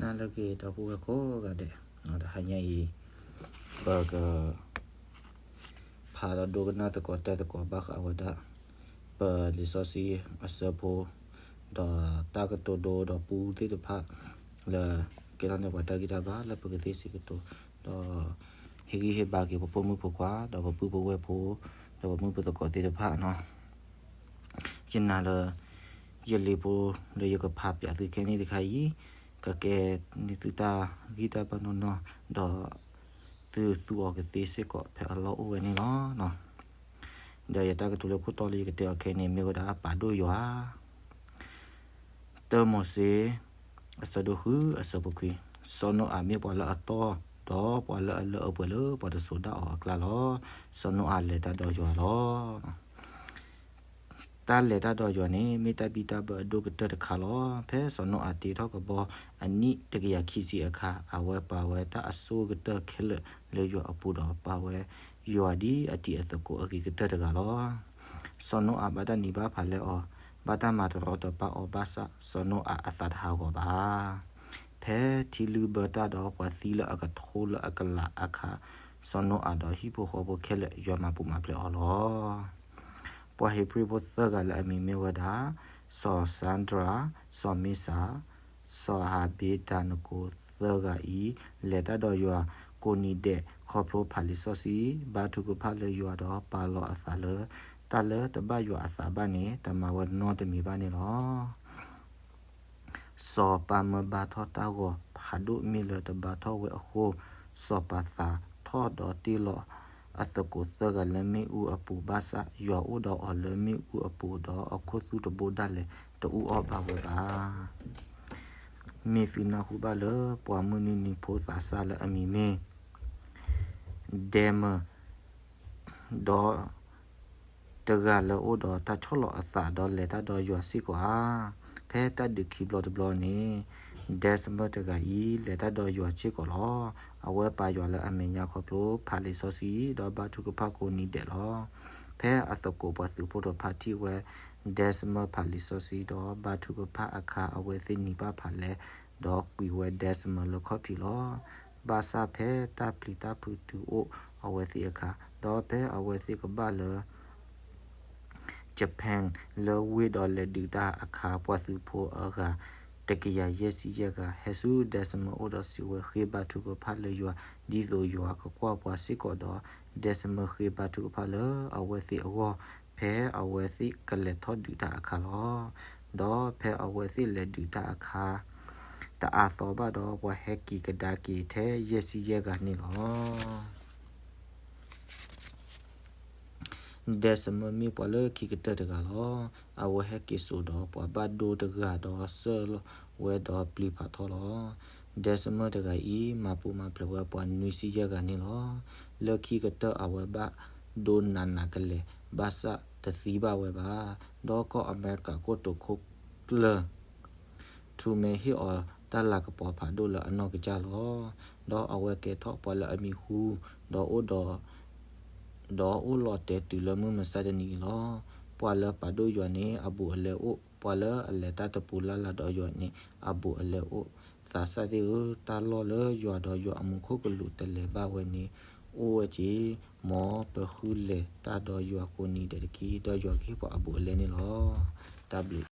နၢ်လၢက့ၤဒီပုၢ်ဝဲၢ်ကိးဂၤဒဲး, တဟါညါအံၤ ပက ဖးဒီးဒိကနၣ်သကိးတဲသကိးဘၣ်ဃးဝဲဒၣ် ပလံာ်စီဆှံအဆၢဖိ ဒီးတၢ်ကတိၤဒိဒီးပူသ့ၣ်တဖၣ် လၢကဲထီၣ်န့ၢ်ပှၤတၢ်ဂံၢ်တၢ်ဘါလၢပကသ့စံးကတိၤ ဒီး ဟ့ၣ်ဂံၢ်ဟ့ၣ်ဘါက့ၤပဖိမုၣ်ဖိခွါ ဒီးပပုၢ်ပဝဲၢ်ဖိ ဒီးပမုၣ်ပသကိးသ့ၣ်တဖၣ်နီၤ. ယနာ်လၢ ယလံာ်ဖိလၢယကဖးပၠးသုခဲကနံၣ်တခါအံၤ ကကဲန့ၢ်သုတၢ်ဂံၢ်တၢ်ဘါနီၢ်နီၢ် ဒီး သုသူအီၤကသ့စ့ၢ်ကီးဖဲအလီၢ်အိၣ်ဝဲန့ၣ်လီၤ. ဒီးယတၢ်ကတိၤလၢခိၣ်တီလၢယကတဲအီၤခဲအံၤန့ၣ် မ့ၢ်ဝဲဒၣ်ပာ်ဒိၣ်ယွၤ တၢမိၤၡ့ အဆၢဒိၣ်ဃု အဆၢဖိခွံ, စီၤနိအၤမ့ၢ်ပှၤလၢအတီၢ် ဒီးပှၤလၢအလၢအပှဲၤလၢပှၤတစိၤဒၣ်အီၤအကျါလီၤ. စီၤနိအၤလဲၤတၢ်ဒီးယွၤလီၤ. တၢ်လဲၤတၢ်ဒီးယွၤန့ၣ် မ့ၢ်တၢ်ဘံၣ်တၢ်ဘၢအဒိၣ်ကတၢၢ်တခါလီၤ. ဖဲစီၤနိအၤတ့ထီၣ်ကဘီအနံၣ်တကယၤခံဆံအခါ အဝဲပာ်ဝဲတၢ်အဆိကတၢၢ်ခဲလၢာ်လၢယွၤအပူၤဒီး ပာ်ဝဲယွၤဒ်အတံၤအသကိးအဂ့ၤကတၢၢ်တဂၤလီၤ. စီၤနိအၤဘၣ်တၢ်နံၤဘၣ်ဖးလဲအီၤ, ဘၣ်တၢ်မၤတရီတပါအီၤဘၣ်ဆၣ် စီၤနိအၤအသးတဟးဂီၤဘၣ်. ဖဲထံလုၢ်ဘၢတၢ်ဒီးပှၤသံလၢအကထိလၢအကလးအခါ, စီၤနိအၤဒီးဟံၣ်ဖိဃီဖိခဲလၢာ် ယွၤမၤပူၤမၤဖျဲးအီၤလီၤ. ပှၤဧ့ၤဘြံၤဖိသၢဂၤလၢအမံၤမ့ၢ်ဝဲဒၣ် စီၤစၤဒြး, စီၤမ့ၡး, စီၤဧဘ့းဒၤနကိၤသၢဂၤအံၤ လဲၤတၢ်ဒီးယွၤကိးနံၤဒဲး ခီဖျိဖးလံာ်စီဆှံ, ဘါထုကဖၣ်လၢယွၤဒီးပာ်လီၤအသးလၢ တၢ်လၢတဘၣ်ယွၤအသးဘၣ်န့ၣ် တမၤဝဲနီတမံၤဘၣ်န့ၣ်လီၤ. စီၤပၤမၢဘါထီၣ်တၢ်ဂီၤဖးဒိၣ်မ့ၢ်လၢတဘါထီၣ်ဝဲအဃိ, စီၤပၤသးထီၣ်ဒီးတ့ၢ်လီၤအသကိးသၢဂၤလၢမ့ၣ်အူအပူၤဘၣ်ဆၣ်, ယွၤအိၣ်ဒီးအီၤလၢမ့ၣ်အူအပူၤဒီးအခိၣ်သူတဘိဒၣ်လဲာ်တအူအီၣ်ဘၣ်ဝဲဘၣ်. မ့ၢ်သုနၢ်ဟူဘၣ်လၢပှၤမုၢ်နွံနံၤဖိသးစၢ်လၢအမံၤမ့ၢ် ဒဲမၢၢ် ဒီး တဂၤလၢအိၣ်ဒီးတၢ်ဆီၣ်လီၤအသးဒီးလဲၤတၢ်ဒီးယွၤစ့ၢ်ကီးဧါ. ဖဲတၢ်ဒုးခံဘျီတဘျီန့ၣ် ဒဲစမၢၢ်တဂၤအံၤ လဲၤတၢ်ဒီးယွၤစ့ၢ်ကီးလီၤ. အဝဲပာ်ယွၤလၢအမဲာ်ညါခီဖျိ ဖးလံာ်စီဆှံ ဒီးဘါထုကဖၣ်ကိးနံၤဒဲးလီၤ. ဖဲအသကိးပှၤသုးဖိတဖၣ်ထံၣ်ဝဲ ဒဲစမၢၢ်ဖးလံာ်စီဆှံဒီးဘါထုကဖၣ်အခါ အဝဲသ့ၣ်နံၤဘၣ်ဖးလဲၣ် ဒီးကွံာ်ဝဲဒဲစမၢၢ်လၢခီၣ်ဖံးလီၤ. ဘၣ်ဆၣ်ဖဲတၢ်ပျံၤတၢ်ဖုးတုၤအိၣ်အဝဲသ့ၣ်အခါ, ဒီးဖဲအဝဲသ့ၣ်ကဘၣ်လၢ Japan လၢဝ့ၢ်ဒီးလဲၤဒုးတၢ်အခါ ပှၤသုးဖိအဂၤ တကယၤယဲၢ်ဆံယဲၢ်ဂၤ ဟဲဆူဒဲစမၢၢ်အိၣ်ဒီးစံးဝဲ ဃ့ဘါထုကဖၣ်လၢယွၤ ဒ်သိးယွၤကကွၢ်ပှၤစ့ၢ်ကီးဒီး ဒဲစမၢၢ်ဃ့ဘါထုကဖၣ်လၢအဝဲသ့ၣ်အဂီၢ် ဖဲအဝဲသ့ၣ်ကလဲၤထီၣ်ဒုးတၢ်အခါလီၤ. ဒီးဖဲအဝဲသ့ၣ်လဲၤဒုးတၢ်အခါ တအါသီဘၣ်ဒီး ပှၤဟဲက့ၤကဒါက့ၤထဲယဲၢ်ဆံယဲၢ်ဂၤန့ၣ်လီၤ. ဒဲစမၢၢ်မ့ၢ်ပှၤလၢခံကတၢၢ်တဂၤလီၤ. အဝဲဟဲက့ၤစိာ်ဒီးပှၤဘၣ်ဒိတဂၤဒီးစၢၢ်လီၤဝဲဒီးပျံၤဖးထီလီၤ. ဒဲစမၢၢ်တဂၤအံၤ မၤပူၤမၤဖျဲးဝဲပှၤနွံဆံယဲၢ်ဂၤန့ၣ်လီၤ. လၢခံကတၢၢ်အဝဲဘၣ်ဒိနးနးကလဲာ် ဘၣ်ဆၣ်တသံဘၣ်ဝဲဘၣ်. ဒီးကီၢ်အမဲရကၤကိတိာ်ခိၣ်ကျၢၢ် ထူမဲဟ့ၣ်အီၤတၢ်လၤကပီၤဖးဒိၣ်လၢအနီၢ်ကစၢ်လီၤ. ဒီးအဝဲကဲထီၣ်ပှၤလၢအမံၤဟူ ဒီးအိၣ်ဒီး ဒီးအိၣ်လီၤတဲာ်တုၤလၢမုၢ်မဆါတနံၤအံၤလီၤ. ပှၤလၢပာ်ဒိၣ်ယွၤန့ၣ် အဘူးအလဲအိၣ်, ပှၤလၢအလဲၤတၢ်တပူၤလၢ်လၢ်ဒီးယွၤန့ၣ် အဘူးအလဲအိၣ်. သးစၢ်သ့ၣ်ဧၢ, တၢ်လီၢ်လၢယွၤဒီးယွၤအမူခိၣ်ကလူးတလဲၤဘၣ်ဝဲန့ၣ် အိၣ်ဝဲက့ၤ, မ်ပဃုလဲၤတၢ်ဒီးယွၤကိးနံၤဒဲးတက့ၢ်, ဒီးယွၤကဟ့ၣ်ပှၤအဘူးအလဲန့ၣ်လီၤ. တၢ်ဘျုး